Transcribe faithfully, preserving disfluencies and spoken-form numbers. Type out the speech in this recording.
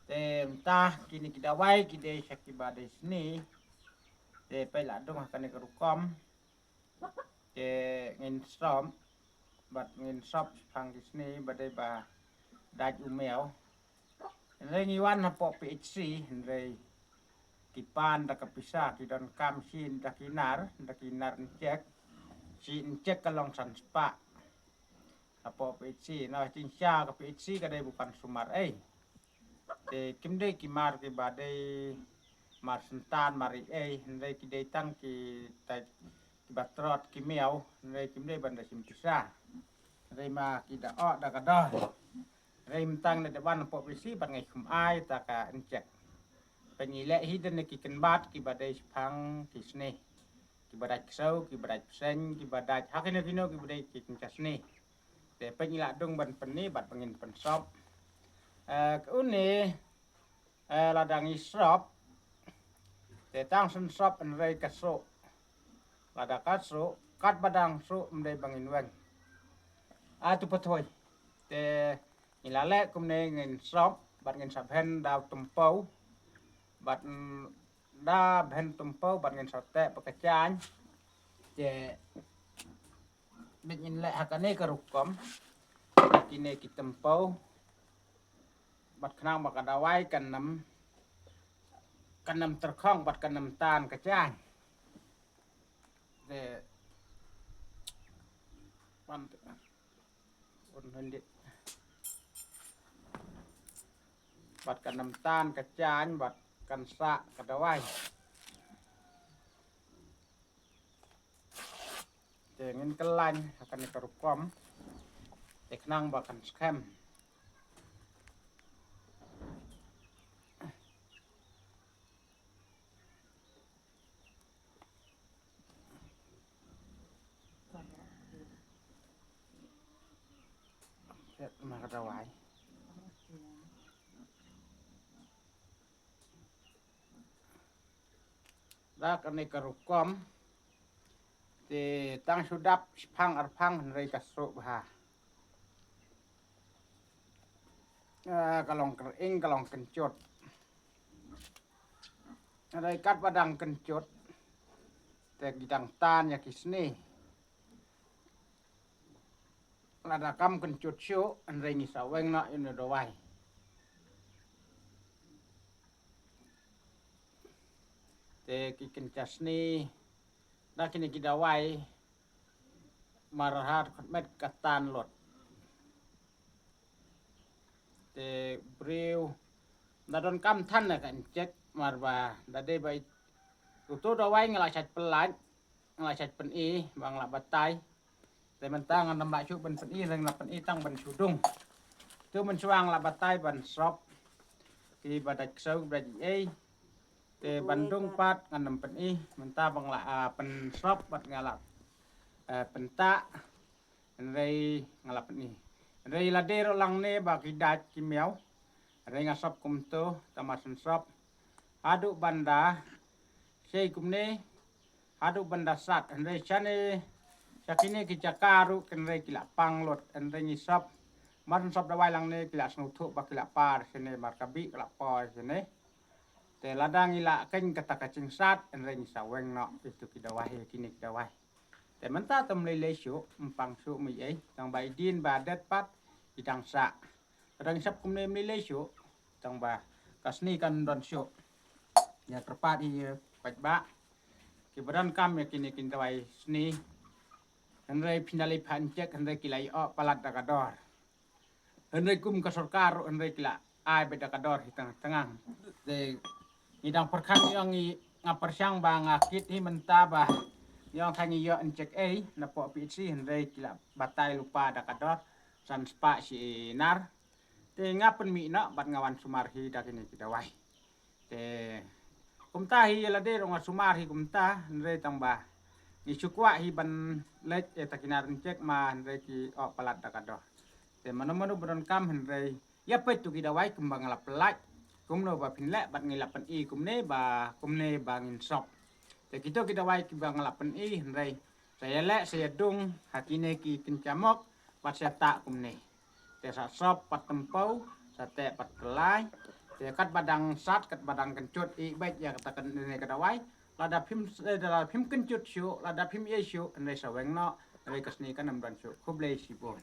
Te mynta kine ki dawai ki dei sha kiba dei sni. Te peit la dung ha kane ka rukom. Te ngin sop bad ngin sop shaphang ki sni ba dei ba dait u miaw. Hynrei ngi wan hapoh P H C, hynrei ki pan da ka pisa, ki donkam shi da ki nar, da ki nar injek. Shi injek ka long san spah. Hapoh P H C, na jingshisha ka P H C ka dei ba kan sumar ei. Te kim dei ki mar kiba dei mar syntan mar ei, hynrei ki dei tang ki tai kiba trot ki miaw, hynrei kim dei ban da shim pisa. Hynrei ma ki da oh da ka dor. Hynrei mynta ngi da wan hapoh P H C bad ngi khum ai ta ka injek. Peit ngi leh hi da ne ki kynbat kiba dei shaphang ki sni. Kiba dait ksew, kiba dait bseiñ, kiba dait ha kino kino kiba dei ki kynja sni. Te peit ngi la dung ban pyni bad ba ngin pynsop. Eh, ka une, eh, lada ngi sop. Te tang shen sop hynrei ka suk. Lada ka suk, katba dang suk ym dei ba ngin weng. A tu pathoi. Te ngi la leh kumne ngin sop, bad ngin sa bhen da u tympew. Bad, mm, da bhen tympew, bad ngin sa teh bad ka jaiñ. Te bad ngin leh ha kane ka rukom. Kine ki tympew. Bad khnang ba ka dawai kan ym, kan ym tyrkhong bad kan ym tan ka jaiñ. Te, wan, un hyndik. Bad kan ym tan ka jaiñ, bad kan sah ka dawai. Te ngin kyllain ha kane ka rukom. Te khnang ba kan skhem. Set ma ka dawai. Da kane ka rukom. Te tang shu dap shiphang arphang hynrei ka suk bha. Ah, ka long kyrïng, ka long kynjut. Hynrei katba dang kynjut. Te ki dang tan ïa ki sni. Lada kam kynjut shuh, hynrei ngi sa weng noh ïa une u dawai. Te ki kynja sni, da kine ki dawai, mar ha khot met ka tan lut. Te briew, da donkam than na ka injek, mar ba, da dei ba, uto u dawai nga la shait pyllait, nga la shait pyni, ba nga la batai. Te mynta ngan ym lah shuh ban pyni, hynrei nga la pyni tang ban shu dung. Te mynshuwa nga la batai ban sop. Kiba dait ksew, kiba dait ei. Te ban dung pat ngan ym pyni, mynta ba nga la, ah, pynsop, bad nga la, eh, pyntah. Hynrei nga la pyni. Hynrei lade ruh lang ne ba ki dait ki miaw. Hynrei nga sop kumto, tang ba shen sop. Haduh ban da, shei kumne, haduh ban da sat, hynrei shane, sha kine ki jaka ruh, hynrei ki la pang lut, hynrei ngi sop. Mar sop dawai lang ne, ki la sngewthuh ba ki la par, shane, mar ka bih, ki la por, shane. Te lada ngi la keiñ kata ka jingsat, hynrei ngi sa weng noh, itu ki dawai, kine ki dawai. Te mynta te ym lei lei shuh, ym pang shuh mih ei, tang ba i dien ba det pat, i dang sah. Te dang sop kumne ym lei lei shuh, tang ba ka sni kan don shuh. Ïa kyrpad ïa peit ba. Kiba donkam ïa kine kin dawai sni. Hynrei phin da leit pha injek, hynrei ki la ïoh palat da ka dor. Hynrei kum ka sorkar ruh hynrei ki la ai beit da ka dor hi tang tang. Te ngi dang pyrkhat ïa ngi nga pyrshang ba nga kit hi mynta ba ïa nga ngi ïoh injek ei na poh P H C hynrei ki la batai lypa da ka dor san spah shi nar. Te nga pynmih noh bad nga wan sumar hi da kine ki dawai. Te kumta hi lade ruh nga sumar hi kumta, hynrei tang ba ngi shu kwah hi ban leit ïa ta ki nar injek ma hynrei ki ïoh palat da ka dor. Te mano mano ba donkam hynrei ïa peit tu ki dawai kumba nga la pyllait. Kumno ba phin leh bad ngi la pyni kumne ba kumne ba ngin sop. Te kito ki dawai kiba nga la pyni hynrei sa ïa leh sa ïa dung ha kine ki kynchamok bad sa tah kumne. Te sa sop pat tympew, sa teh pat kyllai, Te katba dang sat, katba dang kynjut, ïeh beit ïa kata ka, ne ka dawai. Lada phim, eh, lada phim kynjut shuh, lada phim ïeh shuh, hynrei sa weng noh, hynrei ka sngi kan ym don shuh. Khublei shibun.